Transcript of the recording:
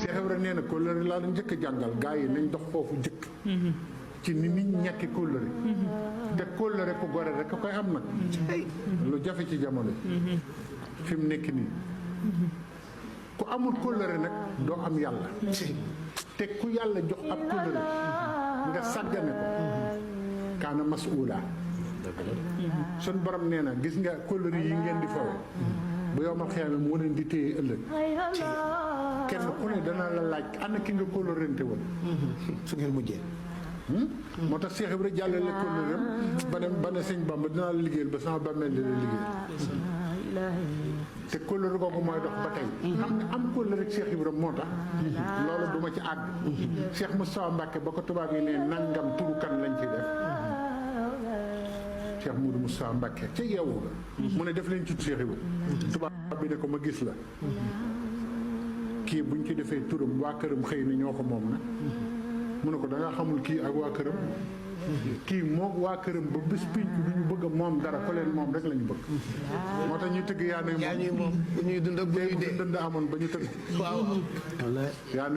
Cheikh Ibra nee na kóllëre laa la njëkk a jàngal gaa yi nañ dox foofu njëkk ci ni nit ñàkki kóllëre te kóllëre ku gore rek a koy am nag lu jafe ci jamono fi mu nekk nii ku amul kóllëre nag doo am yàlla te ku yàlla jox ab kóllëre nga sàggane ko kaana masuula sun borom nee na gis nga kóllëre yi ngeen di fawe bu yow ma xeeme moo leen di téye ëllëg kenn ku ne dana la laaj ana ki nga kóllërente woon su ngeen mujjee moo tax Cheikh Ibra jàllale kóllëreem ba ne sëñ Bamba dinaa la liggéeyal ba sama bàmmeel di la liggéeyal te kóllëre googu mooy dox ba tey xam nga am kóllëre rek Cheikh Ibra moo tax loolu duma ci àgg Cheikh Moustapha Mbacke ba ko tubaab yi ne nangam turu kan lañ ci def Cheikh Moudou Moustapha Mbacke ca yeewu ga mu ne def leen ci Cheikh Ibra tubaab bi ne ko ma gis la kii buñ ci defee turam waa këram xëy na ñoo ko moom na mu ne ko da nga xamul kii ak waa këram kii moom waa këram ba bés pinc du ñu bëgg a moom dara ko leen moom rek la ñu bëgg moo tax ñuy tëgg yaa ne moom bu ñuy dund ak bu ñuy dee dënd amoon ba ñu tëgg waaw yaa